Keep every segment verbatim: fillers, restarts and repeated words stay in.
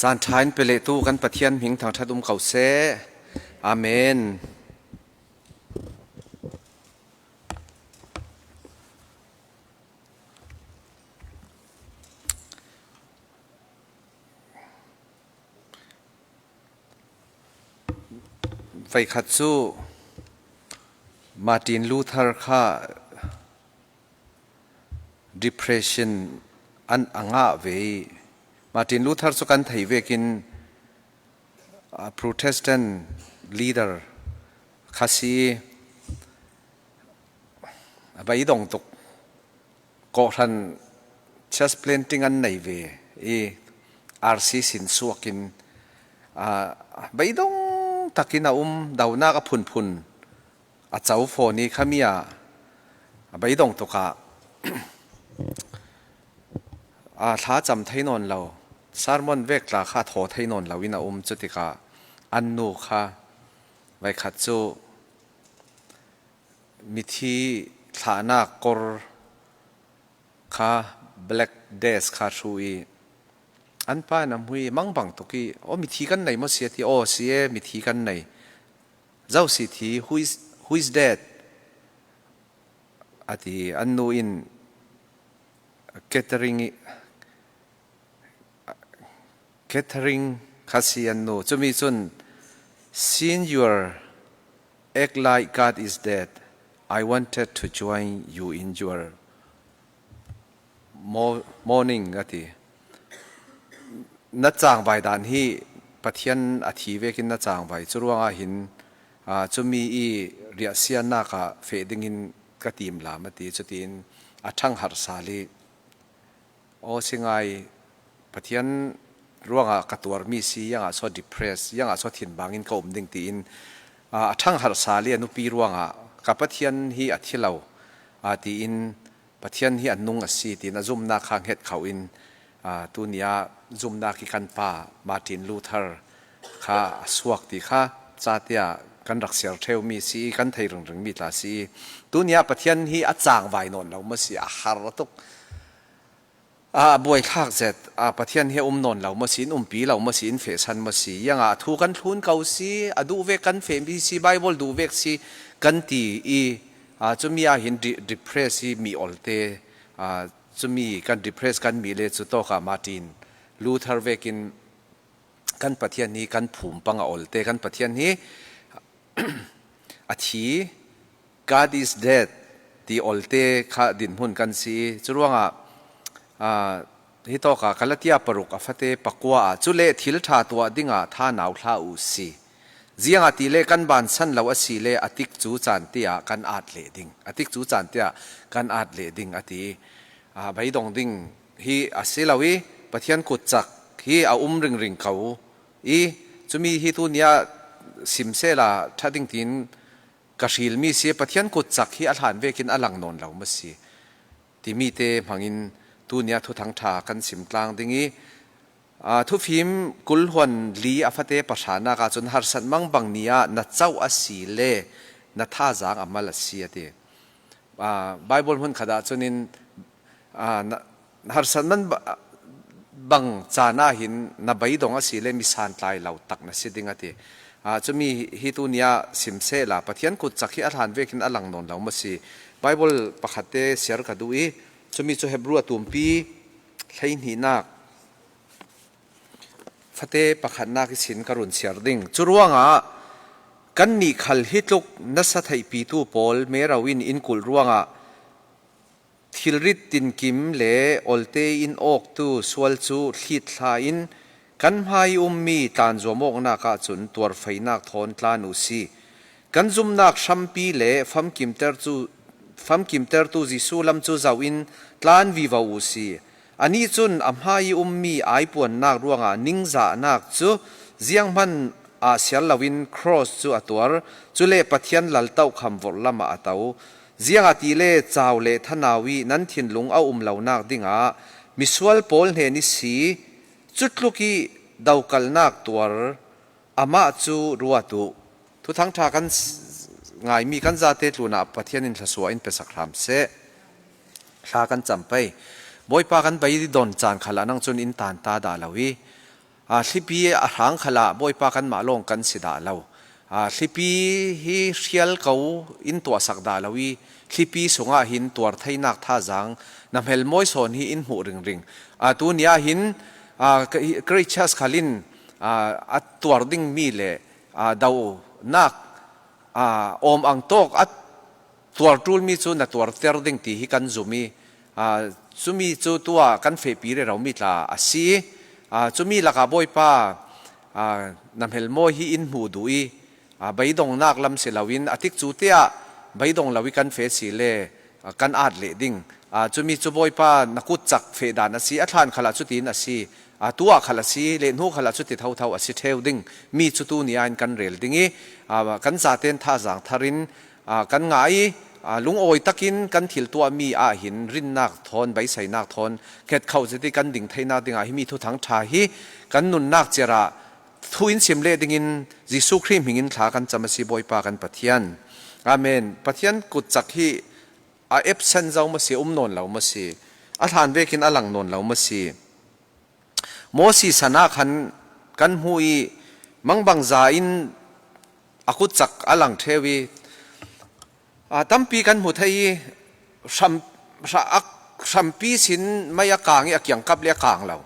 Caan ṭha in pe lehtu kan Pathian hming thangṭhat um ko seh. Amen. Veikhat cu Martin Luther kha depression an a ngah ve i, Martin Luther cu kan thei vekin, ah, Protestant leader kha si i, a beidong tuk. Kawhhran church planting an nei ve i, R C sin suakin, ah, beidong takin a um, dohnak a phunphun a co fawn i, khami ah a beidong tuk ah, a thla cam thei nawn lo, sermon vek tla kha thaw thei nawn lo in a um. Cutikah an nu kha veikhat cu mithi thlahnak kor kha, black death kha hruh i, an pa in a hmu i, mangbang tuk i, "Aw, mithi kan nei maw si?" a ti. "Aw, si e, mithi kan nei." "Zo si thi, who is, who is dead?" a ti. An nu in, "Catherine i, Catherine kha si," an nu. Cumi cun, "Seeing your act like God is dead, I wanted to join you in your mo-, mourning," a ti. "Na cangvai dan hi Pathian a thi vekin na cangvai, cu ruangah hin, aa, cumi i riahsianak ah feh dingin ka timlam," a ti. Cutiin a ṭhangharh sal i, "Aw, si ngai, Pathian ruangah ka tuarmi si, ziangah so depressed, ziangah so thinbang in ka um ding," tiin, aa, a ṭhangharh sal i a nupi ruangah, "Ka Pathian hi a thi lo," aa, tiin Pathian hi a nung a si, tiin a zumnak kha hnget kho in, aa, tuni ah zumnak i kan pa Martin Luther kha a suak ti kha cate ah kan rak siar ṭheumi si i, kan thei ringringmi tla si i, tuni ah Pathian hi a cangvai nawn lo maw si, a har tuk, a buaithlak zet, a Pathian hi a um nawn lo maw si, in umpi lo maw si, in fehsan maw si, ziangah a thu kan thlun ko si, a duh vek kan fehmi si, Bible duh vek si kan ti i, aa, cumi ah hin de-, depress i mi olte, aa, cumi kan depress kan mi le cu tawkah Martin Luther vekin kan Pathian hi kan phum pang a olte, kan Pathian hi a thi, "God is dead," ti olte kha dinhmun kan si i, cu ruangah, aa, hitawkah Galatia paruk a fate pakua ah, "Cule thil ṭha tuah dingah thanau hlah u si. Ziangahtile kan bansan lo asile a tikcu caan te ah kan at leh ding, a tikcu caan te ah kan at leh ding," a ti. Aa, beidong ding hi a si lo i, Pathian kutcak hi a um ringring ko i, cumi hi tuni ah sim sehla ṭha ding tiin ka hrilmi si, Pathian kutcak hi a hlan vekin a lang nawn lo maw si timi te hmangin tuni ah Thuthang ṭha kan sim tlang ding i, aa, Thufim kul hluan li a fate pahranak ahcun, "Harsat mangbang ni ah na coh asile na thazaang a mal a si," a ti. Aa, Bible hmun khat ahcun in, aa, na, na harsat man ba-, bang caan ah hin na beidong asile mi santlai lo tak na si ding, a ti. Aa, cumi hi tuni ah sim sehla, Pathian kutcak hi a hlan vekin a lang nawn lo maw si? Bible pakhat te siar ka duh i, cumi cu Hebru a tumpi hleihnihnak fate pakhatnak ihsin ka run siar ding. Cu ruangah kannih khal hi tluk nasa theihpitu pawl, mero in in kulh ruangah thilrit tinkim le olte in awktu sual cu hlit hla in, kan hmai i ummi tlanzuam awknak ahcun tuarfeinak thawn tlan u si. Kan zumnak hrampi le famkimter cu, famkimtertu Jesuh lam cu zoh in tlan vivo u si. Anih cun a hmai i ummi aipuannak ruangah ningzahnak cu zianghman ah siar loin cross cu a tuar, cule Pathian lal tohkham vorhlam ah a to. Ziangahtile cau le thanau i nan thinlung a um lonak dingah misual pawl hnen i si, cutluk i dokalhnak tuar amah cu ruat uh. Thuthang ṭha kan s-, ngaimi kan zate tlunah Pathian in thluasuah in pesak hram seh. Thla kan cam pei. Bawipa, kan beidon caan khalah nang cun in tanta dah lo i, A, thlipi a hrang khalah Bawipa kanmah lawng kan si dah lo. A, thlipi hi hrial ko in tuahsak dah lo i, thlipi sungah hin tuar theinak thazaang na hmelmawi sawn hi in hmuh ringring. A, tuni ah hin, a, ka, hi, Caritas khal in, a, a tuar ding mi le, a, dohnak, a, awm ang tawk a tuar ṭul mi cu na tuarter ding ti hi kan zum i, aa, cumi cu tuah kan fehpi rero mi tla a si. Aa, cumi lakah Bawipa, aa, na hmelmawi hi in hmuh duh i, aa, beidongnak lam si loin a tikcu te ah beidong lo i kan feh si le, aa, kan at leh ding. Aa, cumi cu Bawipa na kutcak feh dan a si, a thlan khalah cutin a si, aa, tuah khal a si, le hnu khalah cuti thotho a si ṭheu ding mi cu tuni ah in kan rel ding i, aa, kan zaten thazaang thar in, aa, kan ngah i, aa, lungawi takin kan thil tuahmi ah hin rinnak thawn, beiseinak thawn, khetkhoh zet i kan ding theinak dingah himi thuthang ṭha hi kan nunnak ciarah thu in sim leh dingin Jesuh Khrih hmingin thla kan cam a si, Bawipa kan Pathian. Amen. Pathian kutcak hi a absent zo maw si, a um nawn lo maw si, a hlan vekin a lang nawn lo maw si. Moses san ah khan kan hmuh i, mangbangza in a kutcak a lang ṭheu i, aa, tampi kan hmu thei i, hram, hra-, a, hrampi sin mei a kang i a kiangkap le a kang lo.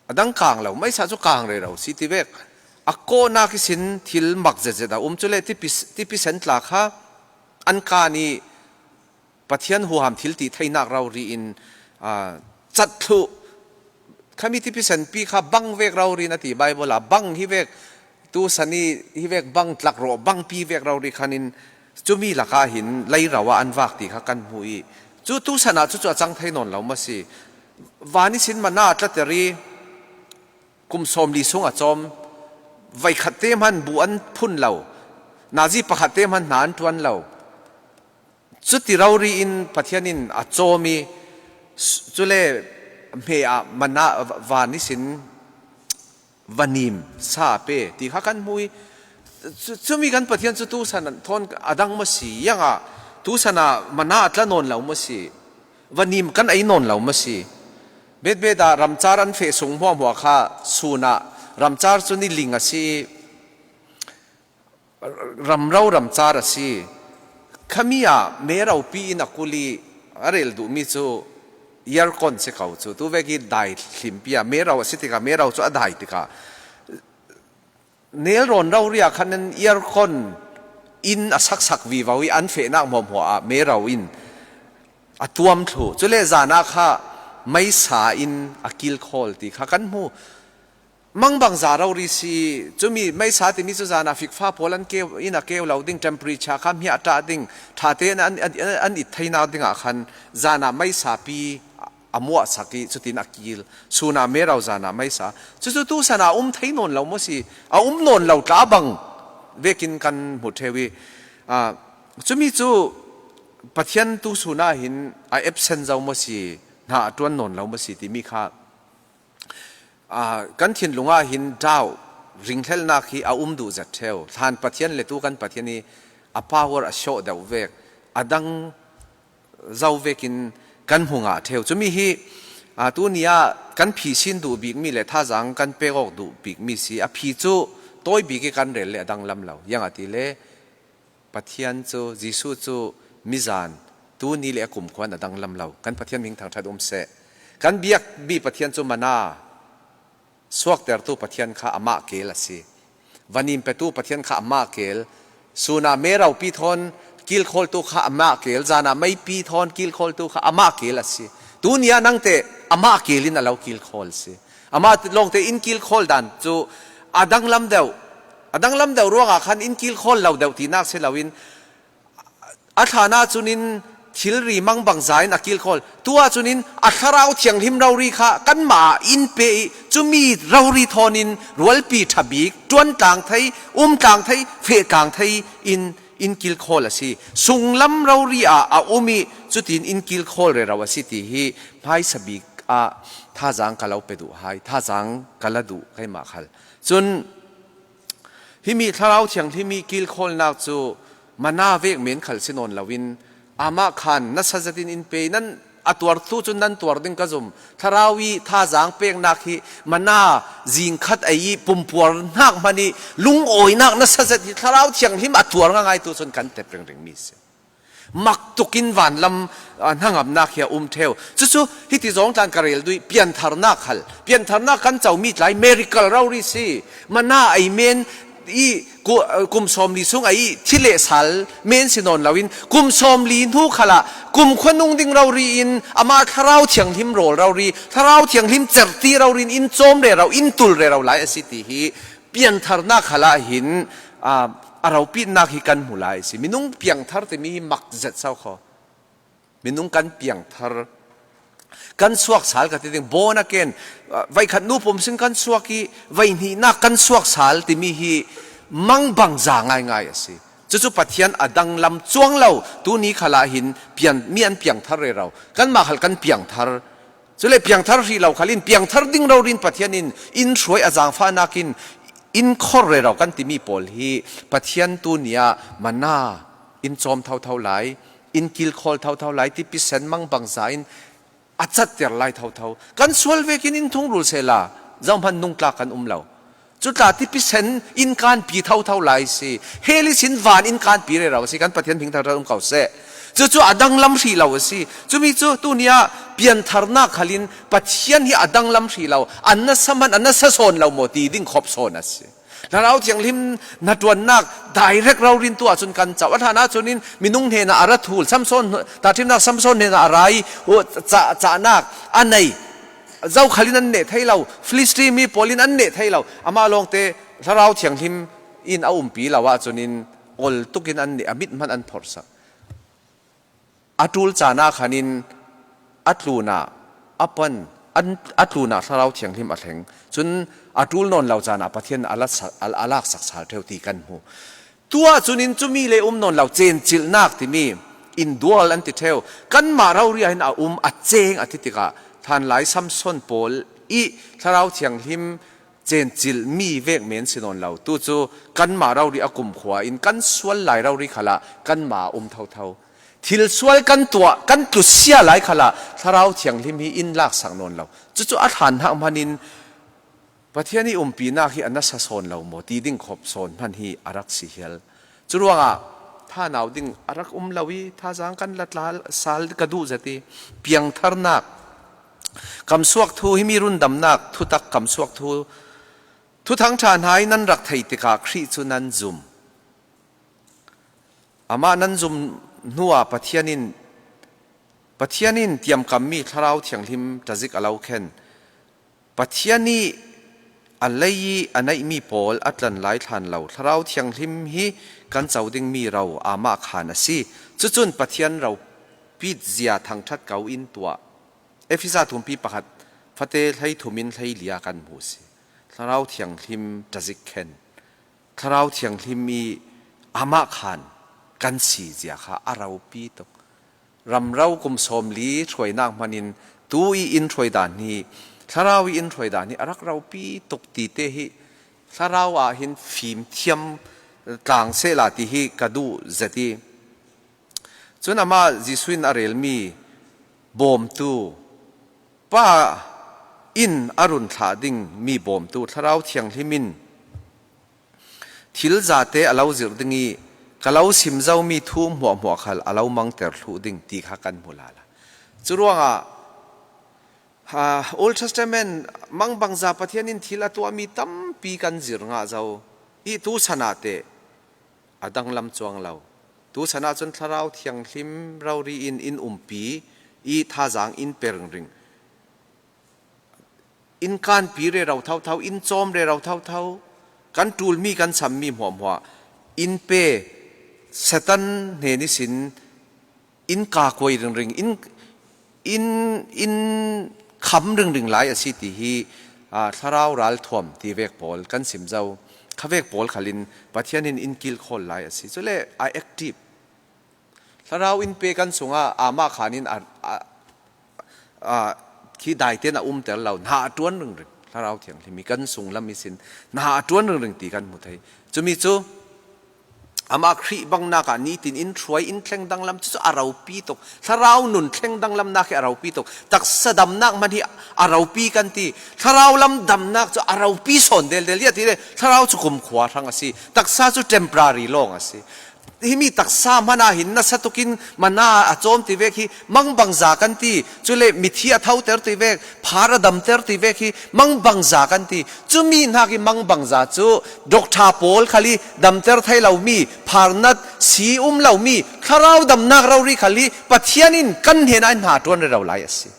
A dang kang lo, meisa cu kang rero si ti vek. A kawhnak ihsin thil mak zetzet a um, cule tipi, tipi sen tla kha an kan i, Pathian huham thil tih theinak rori in, aa, cat thluh. Khami tipi senpi kha bang vek rori na ti Baibal ah, bang hi vek, tu san i hi vek bang tlak rawh, bangpi vek rori khan in cumi lakah hin leiro ah an vak ti kha kan hmu i, cu tu san ah cucu a cang thei nawn lo maw si. Van ihsin manna a tlater i kum sawmli sung a cawm, veikhat te hman bu an phun lo, nazi pakhat te hman hna an ṭuan lo. Cuti rori in Pathian in a cawm i, s-, cule hme ah manna van ihsin vanim sa a pe ti kha kan hmu i, cu-, cumi kan Pathian cu tu san ah thawn a dang maw si, ziangah tu san ah manna a tla nawn lo maw si, vanim kan ei nawn lo maw si. Betbet ah ramcar an feh sung hmuahhmuah kha sun ah ramcar cu ni ling a si i, ramro ramcar a si. Khami ah meropi in a kul i a rel duhmi cu aircon si ko cu, tu vek i dai hlimpi ah mero a si tikah, mero cu a dai tikah, nelrawn rori ah khan an aircon in a saksak vivo i an fehnak hmuahhmuah ah mero in a tuam thluh. Cule zan ah kha meisa in a kilkhawl ti kha kan hmu. Mangbangza rori si, cumi meisa timi cu zan ah fikfa pawl an keu, in a keu lo ding, temperature kha hmiah ṭah ding, ṭhate an, an, an, an it theinak dingah khan zan ah meisa pi a muahsak i cutin a kil. Sun ah mero, zan ah meisa. Cucu tu san ah a um thei nawn lo maw si, a um nawn lo tla bang vekin kan hmu ṭheu i, aa, cumi cu Pathian tu sun ah hin a absent zo maw si, hna a ṭuan nawn lo maw si timi kha, aa, kan thinlung ah hin doubt, ringhlelhnak hi a um duh zet ṭheu. Hlan Pathian le tu kan Pathian i a power a short deuh vek, a dang zo vekin kan hmu ngah ṭheu. Cumi hi, aa, tuni ah kan phi sin duh bikmi le thazaang kan pek awk duh bikmi si. A phi cu tawi bik i kan rel le a dang lam lo. Ziangahtile Pathian cu, Jesuh cu mizan, tuni le a kumkhua in a dang lam lo. Kan Pathian hming thangṭhat um seh. Kan biakmi Pathian cu manna suaktertu Pathian kha amah keel a si. Vanim petu Pathian kha amah keel. Sun ah meropi thawn kilkhawltu kha amah keel. Zan ah meipi thawn kilkhawltu kha amah keel a si. Tuni ah nangte amah keel in a lo kilkhawl a si. Amah lawngte in kilkhawl dan cu a danglam deuh, a danglam deuh ruangah khan in kilkhawl lo deuh tinak si loin, a thlan ah cun in thilri mangbangza in a kilkhawl. Tu ah cun in a Thlarau Thianghlim rori kha kanmah ah in pe i, cumi rori thawn in rualpi ṭha bik, ṭuan tlang thei, um tlang thei, feh tlang thei in, in kilkhawl a si. Sunglam rori ah a um i, cutin in kilkhawl rero a si ti hi hmaisa bik ah thazaang ka lo pe duh hai, thazaang ka la duh keimah khal. Cun, himi Thlarau Thianghlim i kilkhawlnak cu manna vek men khal si nawn loin, amah khan nasa zetin in pe i, nan A tuartu cun nan tuar ding ka zum. Thlarau i thazaang peknak hi mana zingkhat ei i pumpuar hnak hmanh i lungawinak nasa zet hi Thlarau Thianghlim a tuar ngaingai tu cun kan tep ringring mi si. Mak tukin vanlam, ah, hnangamnak hi a um ṭheu. Cucu hiti zong tlan ka rel duh i piantharnak khal. Piantharnak kan comi tlai miracle rori si. Mana ei men i ku-, kum sawmli sung ei i thi le sal men si nawn loin kum sawmli hnu khalah kumkhua nung ding rori in amah Thlarau Thianghlim rawl rori, Thlarau Thianghlim cerhti rori in in cawm rero, in tul rero lai a si ti hi piantharnak khalah hin, ah, a ropitnak hi kan hmu lai a si. Minung piangthar timi hi mak zet so kho. Minung kan piangthar, kan suak sal ka ti ding, born again, ah, voikhat nu pum sin kan suak i, voihnihnak kan suak sal timi hi mangbangza ngaingai a si. Cucu Pathian a danglam cuang lo, tuni khalah hin pian, mi an piangthar rero. Kanmah khal kan piangthar. Cule piangthar hrih lo khal in piangthar ding rori in Pathian in in hruai a zaangfahnak in in khor rero kan timi pawl hi Pathian tuni ah mana in cawm thotho lai, in kilkhawl thotho lai, tipi sen mangbangza in a catter lai thotho. Kan sual vekin in thungrul sehla, zohman nungtlak kan um lo. Cutla tipi sen in kanpi thotho lai si. Hell ihsin van in kanpi rero si. Kan Pathian hming thangṭhat um ko seh. Cucu a danglam hrih lo a si. Cumi cu tuni ah piantharnak khal in Pathian hi a danglam hrih lo, a nasa hman, a nasa sawn lo maw ti ding khop sawn a si. Thlarau Thianghlim hnaṭuannak direct rori in tu ahcun kan co. A hlan ahcun in minung hnenah a ra thul, Samson, tahṭhimnak Samson hnenah a ra i, uh, ca-, cahnak a nei. Zokhal in an neh thei lo, Filisti mi pawl in an neh thei lo. Amah lawngte Thlarau Thianghlim in a umpi lo ahcun in ol tukin an neh, a mit hmanh an phorhsak. A ṭul caan ah khan in a tlunah a pan, an, a tlunah Thlarau Thianghlim a thleng. Cun a ṭul nawn lo caan ah Pathian a la sa-, a, a laksak sal ṭheu ti kan hmu. Tu ahcun in cumi le um nawn lo, cencilhnak timi, indwell an ti ṭheu. Kanmah rori ah hin a um, a ceng a ti tikah hlanlai Samson pawl i Thlarau Thianghlim cencilh mi vek men si nawn lo. Tu cu kanmah rori a kumkhua in kan sual lai rori khalah kanmah a um thotho. Thil sual kan tuah, kan tlusia lai khalah Thlarau Thianghlim hi in laksak nawn lo. Cucu a hlan hnak hmanh in Pathian i umpinak hi a nasa sawn lo maw ti ding khop sawn hmanh hi a rak si hial. Curuangah thanau ding a rak um lo i thazaang kan la tlal sal ka duh zet i piangtharnak, kamsuak thu, himi rundamnak thutak kamsuak thu, thuthang ṭha hna i nan rak theih tikah Khrih cu nan zum. Amah nan zum hnuah Pathian in, Pathian in tiamkammi Thlarau Thianghlim ṭazik a lo khen. Pathian i a lei i a neihmi pawl a tlan lai thlan lo Thlarau Thianghlim hi kan co dingmi ro amah khan a si. Cucun Pathian ropit zia thangṭhat ko in tuah. Efesa thumpi pakhat, fate hleithum in hleili ah kan hmu si. Thlarau Thianghlim ṭazik khen. Thlarau Thianghlim i amah khan kan si zia kha a ropi tuk. Ramro kum sawmli hruainak hmanh in tu i in hruai dan hi, Thlarau i in hruai dan hi a rak ropi tuk ti te hi Thlarau ah hin fim thiam tlang sehla ti hi ka duh zet i, cun amah Jesuh in a relmi bawmtu, Pa in a run thlah dingmi bawmtu Thlarau Thianghlim in thil zate a lo zirh ding i ka lo sim zomi thu hmuahhmuah khal a lo mangter thluh ding ti kha kan hmu lala. Curuangah, ha, Old Testament mangbangza Pathian in thil a tuahmi tampi kan zir ngah zo i tu sana te a danglam cuang lo. Tu sana cun Thlarau Thianghlim rori in in umpi i thazaang in pe ringring. In kanpi rero thotho, in cawm rero thotho, kan ṭulmi, kan sammi hmuahhmuah in pe, Satan hnen ihsin in kakuai ringring, in, in, in kham ringring lai a si ti hi, aa, thlarau ralthuam ti vek pawl kan sim zo. Kha vek pawl khal in Pathian in in kilkhawl lai a si. Cule a active. Thlarau in pe kan sungah amah khan in a, a, a, khi daite'n a umter lo, hna a ṭuan ringring. Thlarau Thianghlim hi kan sunglam ihsin hna a ṭuan ringring ti kan hmu thei. Cumi cu Amah Khrih bangnakah nitin in hruai, in thleng danglam, cucu a ropi tuk. Thlarau nun thleng danglamnak hi a ropi tuk. Taksa damnak hman hi a ropi kan ti. Thlarau lam damnak cu a ropi sawn deldel. Ziah ti le thlarau cu kumkhua hrang a si. Taksa cu temporary lawng a si. Himi taksa hmana hin nasa tukin mana a cawm ti vek hi mangbangza kan ti. Cule mithi a thoter ti vek, phar a damter ti vek hi mangbangza kan ti. Cumi hnak i mangbangza cu doctor pawl khal i damter thei lomi, pharnat si um lomi, thlarau damnak rori khal i Pathian in kan hnenah in hna ṭuan rero lai a si.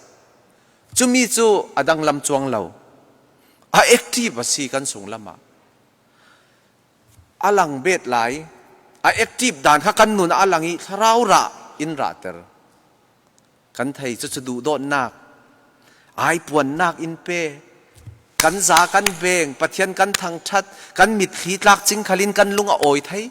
Cumi cu a danglam cuang lo, a active a si kan sunglam ah. A lang bet lai, a active dan kha kan nun ah a lang i thlarau rah in rahter kan thei. Cucu duhdawtnak, aipuannak in pe, kan za kan beng, Pathian kan thangṭhat, kan mitthli tlak cing khalin kan lung a awi thei.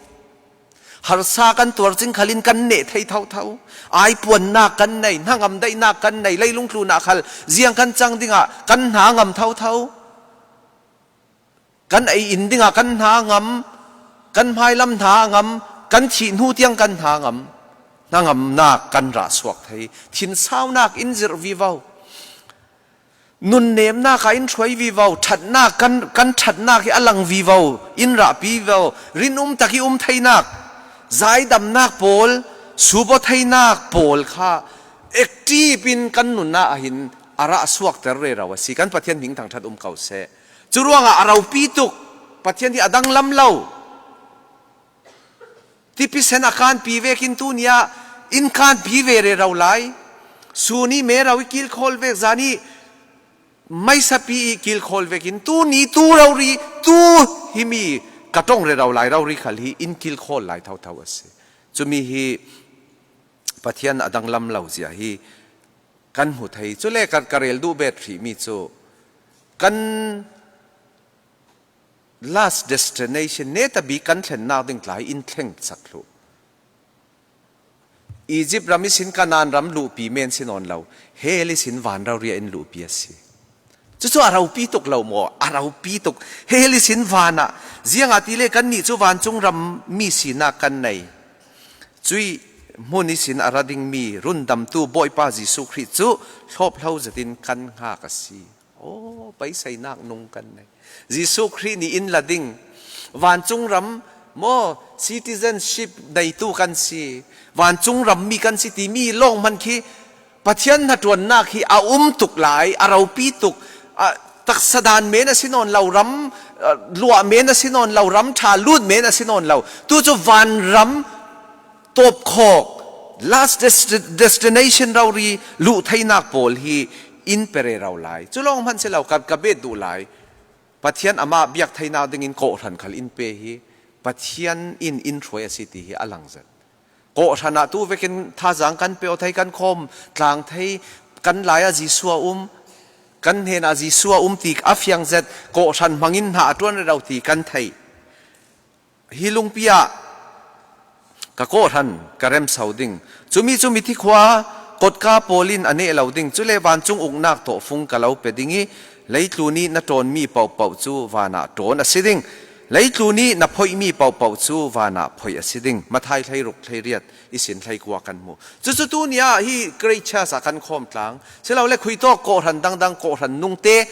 Harsa kan tuar cing khalin kan neh thei thotho. Aipuannak kan nei, hnangam daihnak kan nei, leilung tlunah khal ziang kan cang dingah kan hna ngam thotho. Kan ei in dingah kan hna ngam, kan hmailam hna ngam, kan thih hnu tiang kan hna ngam, hnangamnak kan rah suak thei. Thinsaunak in zirh vivo. Nunnemnak ah in hruai vivo, ṭhatnak kan, kan ṭhatnak hi a lang vivo, in rahpi vivo, rinum tak i um theinak, zaidamnak pawl, subaw theinak pawl kha active in kan nunnak ah hin a rah suakter rero a si. Kan Pathian hming thangṭhat um ko seh. Curuangah a ropi tuk, Pathian hi a danglam lo. Tipisen a kanpi vekin tuni ah in kanpi ve rero lai. Suni mero i kilkhawl vek, zani maisapi i kilkhawl vekin tuni tu rori, tu himi ka ṭong rero lai rori khal hi in kilkhawl lai thotho a si. Cumi hi Pathian a danglam lo zia hi kan hmu thei. Cule ka, ka rel duh bet hrihmi cu kan last destination, netabik kan thlennak ding tla hi in thleng sak hluh. Egypt ram ihsin Kanaan ram luhpi men si nawn lo, hell ihsin van rori ah in luhpi a si. Cucu a ropi tuk lo maw? A ropi tuk. Hell ihsin van ah, ziangahtile kannih cu vancung ram mi sinak kan nei. Cuih hmun ihsin a ra dingmi rundamtu Bawipa Jesuh Khrih cu hlawphlawh zetin kan hngak a si. Aw, beiseinak nung kan nei. Jesuh Khrih nih in la ding. Vancung ram maw, citizenship neitu kan si. Vancung ram mi kan si timi lawng hman khi Pathian hnaṭuannak hi a um tuk lai, a ropi tuk. A, taksa dan men a si nawn lo, ram, a, luah men a si nawn lo, ram ṭha lut men a si nawn lo. Tu cu vanram tawpkhawk, last desti-, destination rori luh theinak pawl hi in pe rero lai. Cu lawng hman si lo, ka, ka bet duh lai. Pathian amah biak theinak dingin kawhhran khal in pe hi Pathian in in hruai a si ti hi a lang zet. Kawhhran ah tu vekin thazaang kan pe aw thei, kan khawm tlang thei, kan lai ah Jesuh a um, kan hnen ah Jesuh a um ti a fiang zet, kawhhran hmangin hna a ṭuan rero ti kan theih. Hi lungpi ah ka kawhhran ka remso ding. Cumi cu mithi khua kotka pawl in a neh lo ding. Cule vancung uknak tawh fung ka lo pe ding i, leitlun i na ṭawnmi pohpoh cu van ah ṭawn a si ding. Leitlun i na phoihmi pohpoh cu van ah phoih a si ding. Matthai hleiruk hleiriat ihsin hleikua kan hmuh. Cucu tuni ah hi Great Church ah kan khawm tlang. Silole khuitawk kawhhran dangdang, kawhhran nungte,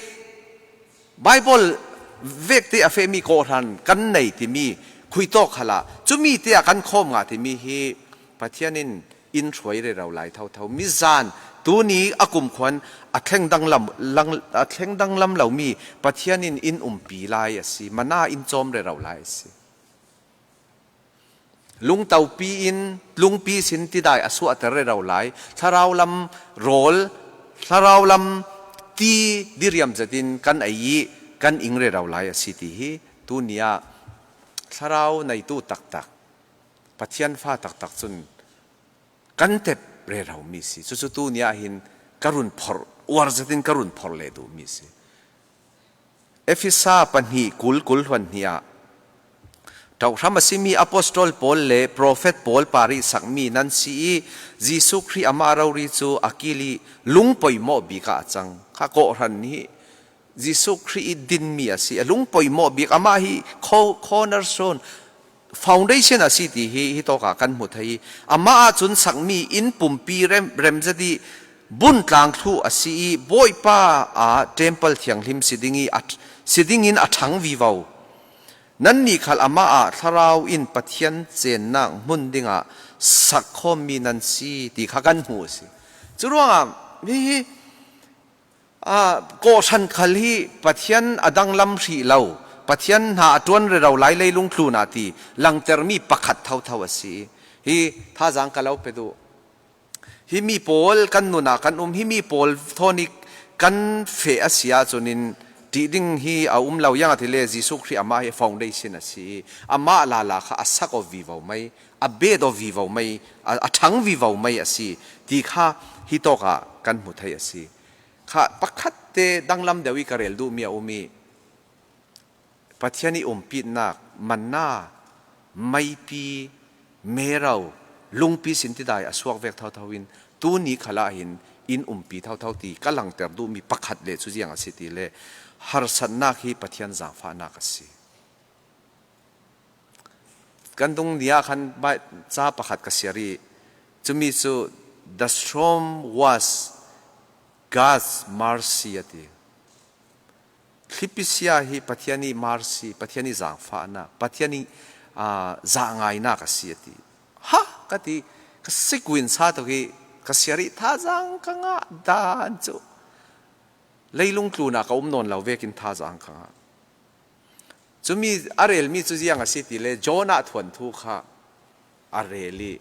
Baibal vekte a fehmi kawhhran kan nei timi khuitawk khalah cumi te ah kan khawm ngah timi hi Pathian in in hruai rero lai thotho. Mizan tuni a kumkhuan a thleng danglam, lang, a thleng danglam lomi Pathian in in umpi lai a si, mana in cawm rero lai a si. Lungtopi in, lungpi sin tidai a suahter rero lai, thlarau lam rawl, thlarau lam ti diriam zetin kan ei i kan ing rero lai a si ti hi tuni ah thlarau neitu taktak, Pathian fa taktak cun kan tep rero mi si. Cucu tuni ah hin ka run phorh, uar zetin ka run phorh leh duh mi si. Efesa pahnih kul, kul hluan hnih ah, ṭauhram a simi apostol pawl le profet pawl parih sakmi nan si i, Jesuh Khrih amah rori cu a kil i lungpoimawh bik ah a cang. Kha kawhhran hi Jesuh Khrih i dinmi a si. A lungpoimawh bik, amah hi co-, cornerstone, foundation a si ti hi, hi tawkah kan hmu thei hi. Amah ahcun sakmi inn pumpi rem, rem zet ih buntlang thluh a si ih Bawipa a temple thianghlim si ding ih a, si dingin a ṭhang vivo. Nannih khal amah ah thlarau in Pathian cennak hmun dingah sakkhawmmi nan si ti kha kan hmuh a si. Curuangah hihi, aa, kawhhran khal hi Pathian a danglam hrih lo, Pathian hna a ṭuan rero lai leilung tlunah ti langtermi pakhat thotho a si. Hi thazaang ka lo pe duh. Himi pawl kan nunah kan um, himi pawl thawn ih kan feh a si ahcun in ṭih ding hi a um lo, ziangahtile Jesuh Khrih amah hi foundation a si. Amah lala kha a sak aw vivo mai, a bet aw vivo mai, a, a ṭhang vivo mai a si ti kha hi tawkah kan hmu thei a si. Kha pakhatte danglam deuh ih ka rel duhmi a um ih, Pathian ih umpitnak, manna, meipi, mero, lungpi sin tidai a suak vek thotho in tuni khalah hin in umpi thotho ti ka langter duhmi pakhat le cu ziang a si ti le harsatnak hi Pathian zaangfahnak a si. Kan dungni ah khan Bai-, ca pakhat ka siar ih, cumi cu, "The storm was God's mercy," a ti. Thlipisia hi Pathian ih mercy, Pathian ih zaangfahnak, Pathian ih, aa, zaangainak a si a ti. Ha! Ka ti, ka sikwin sa tuk ih ka siar ih thazaang ka ngah dan cu leilung tlunah ka um nawn lo vekin thazaang ka ngah. Cumi a relmi cu ziang a si ti le Jonah thuanthu kha a rel ih,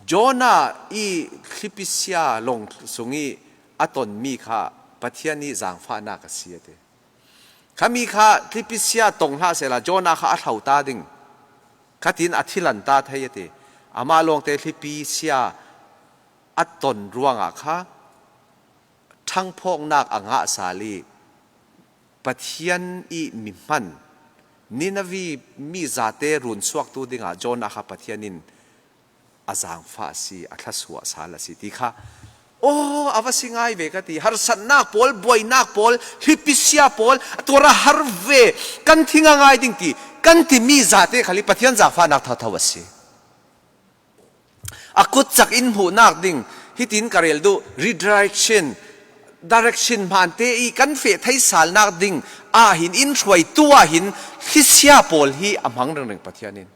Jonah ih thlipisia lawng sung ih a tonmi kha Pathian ih zaangfahnak a si a ti. Khami kha thlipisia tong hlah sehla Jonah kha a hlo ta ding, khatin a thilan ta thei a ti. Amah lawngte thlipisia a ton ruangah kha ṭhangphawknak a ngah sal ih Pathian ih mi hman Nineveh mi zate runsuaktu dingah Jonah kha Pathian in a zaangfah a si, a thlasuah sal a si ti kha, aw, a va si ngai ve ka ti. Harsatnak pawl, buainak pawl, thlipisia pawl, a tuar a har ve, kan thing a ngai ding ti kan timi zate khal ih Pathian zaangfahnak thotho a si. A kutcak in hmuhnak ding, hitin ka rel duh, redirection, direction hmante ih kan feh thei salnak ding ah hin in hruaitu ah hin thlisia pawl hi a hmang ringring Pathian in.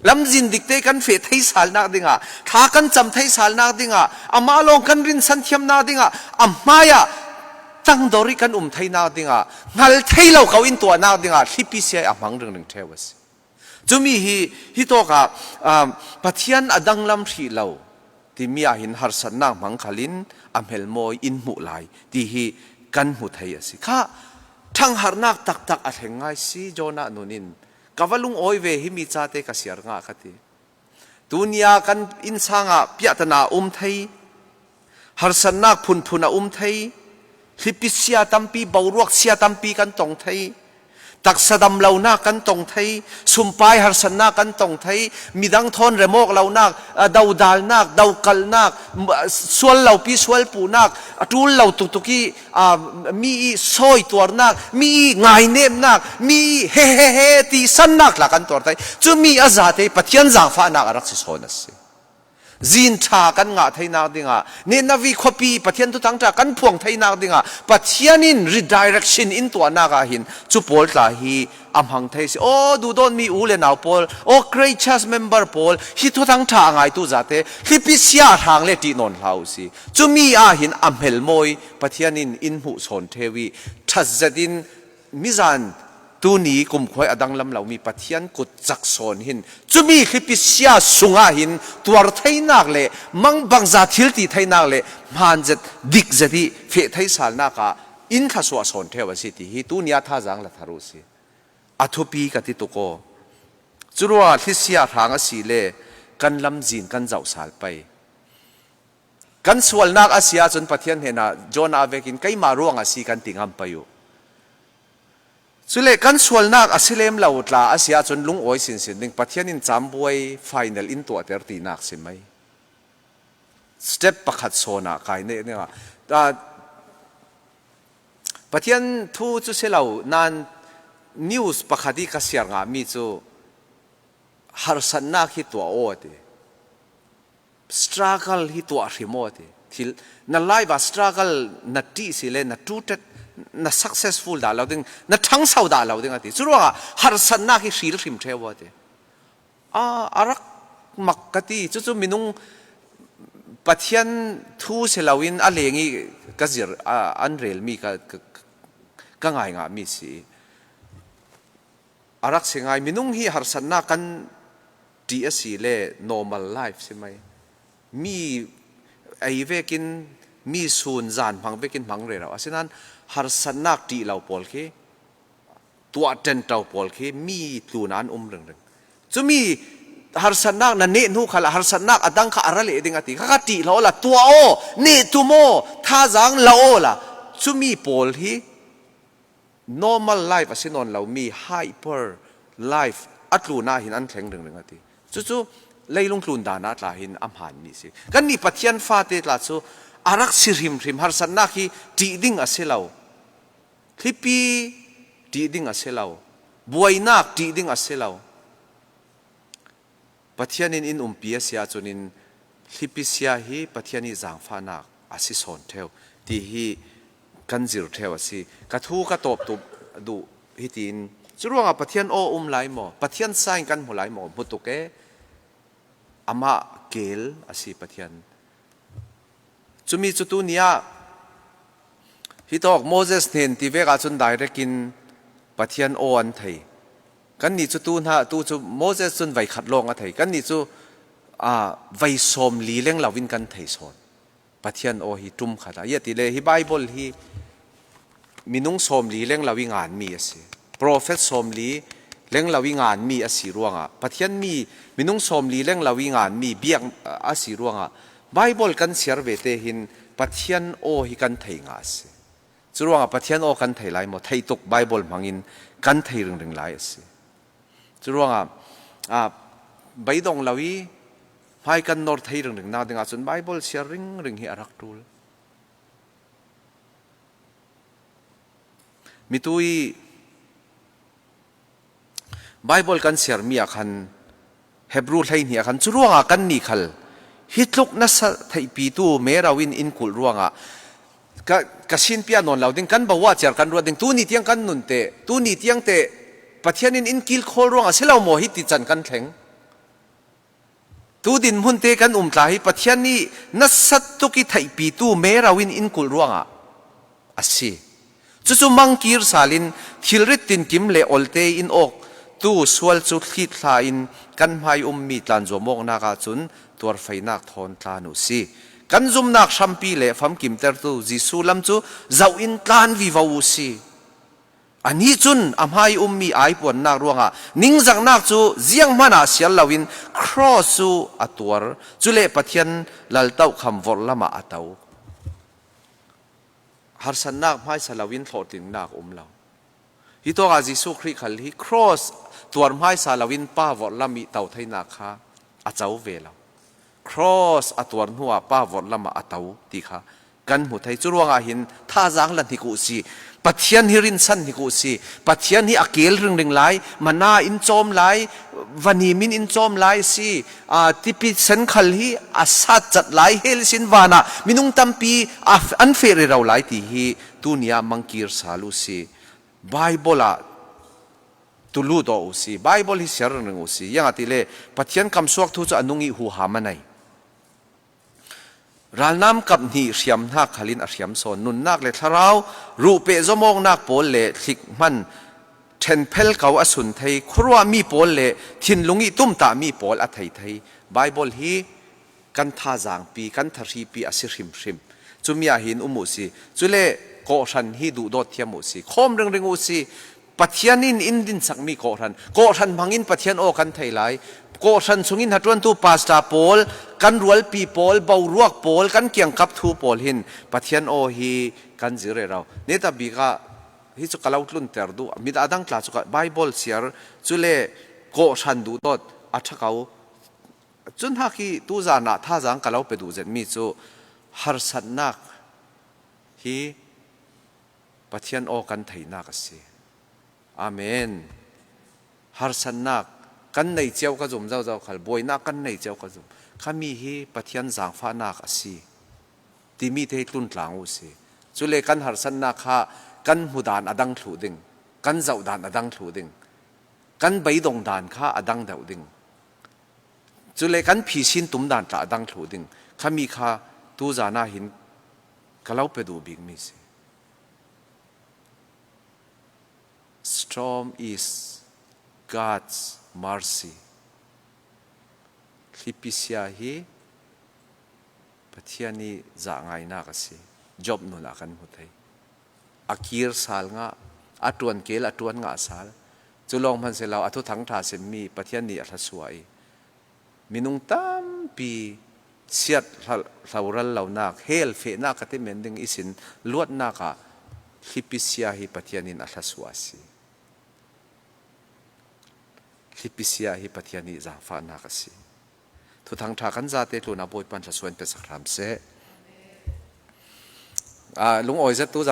Lamzin dikte kan feh thei salnak dingah, thla kan cam thei salnak dingah, amah lawng kan rinsan thiamnak dingah, a hmaiah tangdor ih kan um theinak dingah, hngal thei lo ko in tuahnak dingah thlipisia ih a hmang ringring ṭheu a si. Cumi hi, hi tawkah, um, Pathian a danglam hrih lo timi ah hin harsatnak hmang khalin a hmelmawi in hmuh lai ti hi kan hmu thei a si. Kha ṭhangharnak taktak a thleng ngai si Jonah nun in, ka va lungawi ve, himi cate ka siar ngah ka ti. Tunia kan innsang ah piahtana a um thei, harsatnak phunphun a um thei, hlipisia tampi, boruak sia tampi kan tong thei, taksa damlonak kan tong thei, sumpai harsatnak kan tong thei, midang thawn remawk lonak, a, dodalnak, dokalnak, m-, a, sual lopi sual puhnak, a ṭul lo tuktuk ih, a, mi ih sawi tuarnak, mi ih ngainemnak, mi ih he he he ti sannak tla kan tuar thei. Cumi a zate Pathian zaangfahnak a rak si sawn a si. Zin ṭha kan ngah theinak dingah, Nineveh khuapi Pathian thuthang ṭha kan phuang theinak dingah Pathian in redirection in tuahnak ah hin cu pawl tla hi a hmang thei si. Aw, duhdawtmi u le nau pawl, aw, Grace Church member pawl, hi thuthang ṭha a ngaitu zate, hlipisia a hrang le ṭih nawn hlah uh si. Cumi ah hin a hmelmawi Pathian in in hmuh sawn ṭheu ih, ṭhat zetin mizan tuni kumkhua ih a danglam lomi Pathian kutcak sawn hin cumi hlipisia sungah hin tuar theinak le mangbangza thil ti theinak le hmaan zet, dik zet ih feh thei salnak ah in thlasuah sawn ṭheu a si ti hi tunia thazaang la thar uh si. A thupi ka ti tuk aw. Curuangah thlisia hrang a si le kan lamzin kan zoh sal pei. Kan sualnak a si ahcun Pathian hnenah Jonah a vekin keimah ruang a si kan ti ngam pei uh. Cule kan sualnak a si lem lo tla a si ahcun lungawi sinsin ding, Pathian in cambuai final in tuahter tinak si mai. Step pakhat sawn ah kai ne, ne, ah, Pathian thu cu si lo, nan news pakhat ih ka siar ngahmi cu Harsatnak hi tuah aw a ti. Struggle hi tuah hrim aw a ti. Thil, na life ah struggle na ṭih si le na ṭutet, na successful dah lo ding, na ṭhangsau dah lo ding a ti. Curuangah harsatnak hi hril hrim ṭheu aw a ti. A, a rak mak ka ti. Cucu minung Pathian thu si loin a leng i ka zir, a, an relmi ka, ka, ka ngaingahmi si. A rak si ngai, minung hi harsatnak kan ṭih a si le normal life si mai. Mi ei vekin, mi sun zan hmang vekin hmang rero. Asinain harsatnak ṭih lo pawl khi, tuah ṭenṭo pawl khi mi tlun ah an um ringring. Cumi harsatnak na neh hnu khalah harsatnak a dang kha a ra leh ding a ti. Kha kha ṭih hlah awla, tuah aw, neh tum aw, thazaang la awla. Cumi pawl hi normal life a si nawn lomi hyper life a tlun ah hin an thleng ringring a ti. Cucu leilung tlun dan ah tla hin a hmaanmi si. Kannih Pathian fate tla cu a rak si hrimhrim, harsatnak hi ṭih ding a si lo. Thlipi ṭih ding a si lo. Buainak ṭih ding a si lo. Pathian in in umpi a si ahcun in thlipi sia hi Pathian i zaangfahnak a si sawn ṭheu ti hi kan zir ṭheu a si. Ka thu ka tawp tuk duh hitiin, curuangah Pathian aw um lai maw? Pathian sign kan hmu lai maw? Hmu tuk e. Amah keel a si Pathian. Cumi cu tuni ah hitawk Moses hnen ti vek ahcun direct in Pathian aw an thei. Kannih cu tu hna, tu cu Moses cun voi khat lawng a thei. Kannih cu, aa, voi sawmli leng lo in kan thei sawn. Pathian aw hi ṭum khat ah. Ziah ti le hi Bible hi minung sawmli leng lo i nganmi a si. Profet sawmli leng lo i nganmi a si ruangah, Pathian mi minung sawmli leng lo i nganmi biak a si ruangah, Bible kan siar ve te hin Pathian aw hi kan thei ngah a si. Curuangah Pathian aw kan thei lai maw? Thei tuk, Bible hmangin kan thei ringring lai a si. Curuangah, aa, beidong lo i hmai kan nor thei ringring nak dingah cun Bible siar ringring hi a rak ṭul. Mitu i Bible kan siarmi ah khan, Hebru hleihnih ah khan, curuangah kannih khal hi tluk nasa theihpitu mero in in kulh ruangah ka, ka sinpi ah nawn lo ding, kan bo ah ciar kan ruat ding, tuni tiang kan nun teh, tuni tiang teh Pathian in in kilkhawl ruangah si lo maw hiti can kan thleng? Tu dinhmun te kan um tla hi Pathian nih nasat tuk i theihpitu mero in in kulh ruangah a si. Cucu mangkir sal in thilrit tinkim le olte in awk tu sual cu thlit hla in kan hmai ummi tlanzuam awknak ahcun tuarfeinak thawn tlan u si. Kan zumnak hrampi le famkimtertu Jesuh lam cu zoh in tlan vivo u si. Anih cun a hmai ummi aipuannak ruangah ningzaknak cu zianghman ah sial loin cross cu a tuar, cule Pathian laltohkham vorhlam ah a to. Harsatnak hmaisa loin hlawhtlinnak a um lo. Hitawkah Jesuh Khrih khal hi cross tuar hmaisa loin Pa vorhlam i to theinak kha a co ve lo. Cross a tuar hnuah Pa vorhlam ah a to ti kha kan hmu thei. Curuangah hin thazaang la hnik uh si. Pathian hi rinsan hnik uh si. Pathian hi a keel ringring lai, mana in cawm lai, vanim in in cawm lai si. Aa, tipi sen khal hi a sat cat lai, hell sin vanah minung tampi a, an feh rero lai ti hi tuni ah mangkir sal uh si. Bible ah tulu dawh uh si. Bible hi siar ringring uh si. Ziangahtile Pathian kamsuak thu cu a nung i huham a nei. Ralnam kap hnih hriam hna khal in a hriam sawn. Nunnak le thlarau ruh pehzom awknak pawl le hlik hman ṭhenphel ko a sun thei, khuaruahmi pawl le thinlung i tumtahmi pawl a thei thei. Bible hi kan thazaangpi, kan tharhipi a si hrimhrim. Cumi ah hin um uh si. Cule kawhhran hi duhdawt thiam uh si. Khawm ringring uh si. Pathian in in dinsakmi kawhhran, kawhhran hmangin Pathian aw kan thei lai. Kawhhran chungin hnaṭuantu pastor pawl, kan rualpi pawl, boruak pawl, kan kiangkap thu pawl hin Pathian aw hi kan zir rero. Netabik ah hi cu ka lo tlunter duh, mit a dang tla cu ka Bible siar, cule kawhhran duhdawt a ṭha ko. Cun haki tuzan ah thazaang ka lo pe duh zetmi cu harsatnak hi Pathian aw kan theinak a si. Amen. Harsatnak Kan nei cio ka zum zauhzauh khal, buainak kan nei cio ka zum. Khami hi Pathian zangfahnak a si timi te hi tlun tlang uh si. Cule kan harsatnak kha kan hmu dan a dang thluh ding, kan zoh dan a dang thluh ding, kan beidong dan kha a dang deuh ding. Cule kan phisin tum dan tla a dang thluh ding. Khami kha tuzan ah hin ka lo pe duh bikmi si. Storm is God's mercy. Thlipisia hi Pathian ih zahngainak a si. Job nun ah kan hmu thei. A kir sal ngah, a ṭuan kel a ṭuan ngah sal. Cu lawng hman si lo, a thuthang ṭha simmi Pathian nih a thlasua ih minung tampi siat hla-, hloral lonak, hell fehnak ka ti men ding ihsin luatnak ah thlipisia hi Pathian in a thlasua a si. Thlipisia hi Pathian ih zangfahnak a si. Thuthang ṭha kan zate tlunah Bawipa in thlasua in pesak hram seh. Ah, lungawi zet tu